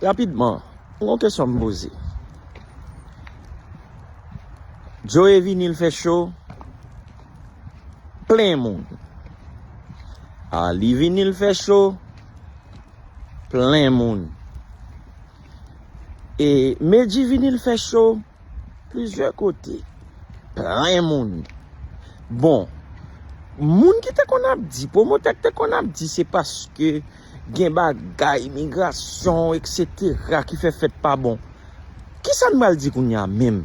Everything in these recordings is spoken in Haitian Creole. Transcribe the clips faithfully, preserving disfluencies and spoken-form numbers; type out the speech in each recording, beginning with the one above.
Rapidman, yon kesyon m poze. Joe vini l fè cho, plen moun. Ali vini l fè cho, plen moun. E Medji vini l fè cho, plizyè kote, plen moun. Bon, moun ki te konn ap di, pwomotè ki te konn ap di se paske gen bagay imigrasyon, etsetera, ki fè fèt pa bon. Kisa n pral di kounye a menm?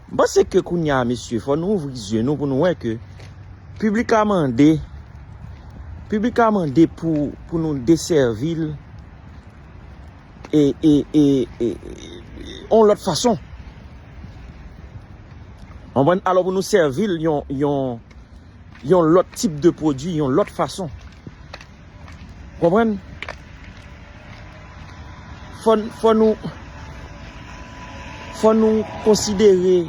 M panse ke kounye a, mesye, fò nou ouvri zye nou pou nou wè ke piblik la mande, piblik la mande pou, pou nou desèvi l e, e, e, e, e, yon lòt fason. Konprann? Alò pou nou sèvi l yon, yon, yon lòt tip de pwodui, yon lòt fason. Konprann? Fò, fò nou, fò nou konsidere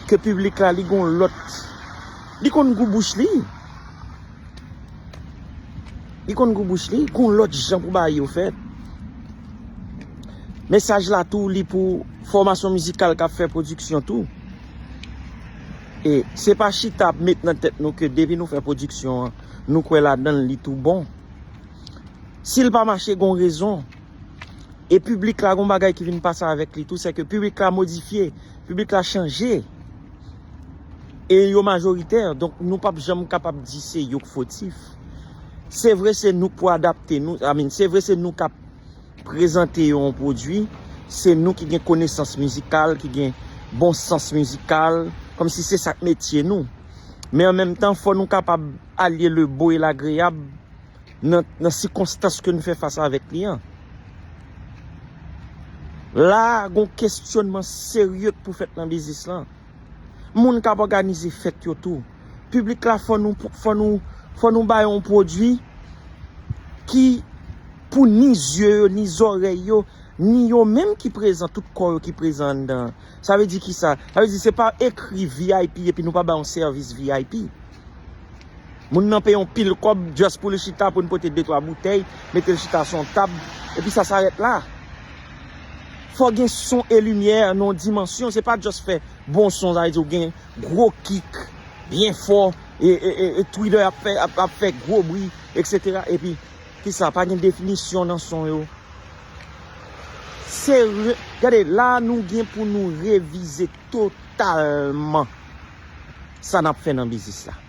ke piblik la, li gon lòt, li konn gou bouch li. Li konn gou bouch li, gon lòt jan pou bagay yo fèt. Mesaj la tou, li pou fòmasyon mizikal k ap fè pwodiksyon tou. E se pa chita ap met nan tèt nou ke depi nou fè pwodiksyon an, nou kwè ladan l, li tou bon. Si l pa mache, gon rezon. E piblik la, gon bagay ki vin pase avèk li tou, se ke piblik la modifye, piblik la chanje. E yo majoritè, donk nou p ap janm kapab di se yo k fotif. Se vre, se nou k pou adapte nou, I mean, se vre, se nou k ap prezante yo yon pwodui, se nou ki gen konesans mizikal, ki gen bon sans mizikal, kòmsi se sa k metye nou. Men an menm tan, fò nou kapab alye le beau et l'agréable nan, nan sikonstans ke nou fè fas avèk li an. La, gon kesyonman serye k pou fèt nan biznis lan. Moun k ap òganize fèt yo tou. Piblik la, fò nou, fò nou, fò nou ba yo yon pwodui ki pou ni zye yo, ni zòrèy yo, ni yo menm ki prezan, tout kò yo ki prezan anndan. Sa vle di kisa? Sa vle di se pa ekri V I P epi nou pa ba yon sèvis V I P. Moun nan peye yon pil kòb just pou li chita, pou n pote de twa boutèy, mete l chita sou yon tab, epi sa sa rèt la. Fò gen son e limyè nan yon dimansyon, se pa just fè bon son, sa vle di w gen gwo kik, byen fò, e, e, e, e tweeter ap fè, ap, ap fè gwo bri, etsetera. Epi, kisa, pa gen definisyon nan son yo. Se re-, gade, la nou gen pou nou revize totalman sa n ap fè nan biznis la.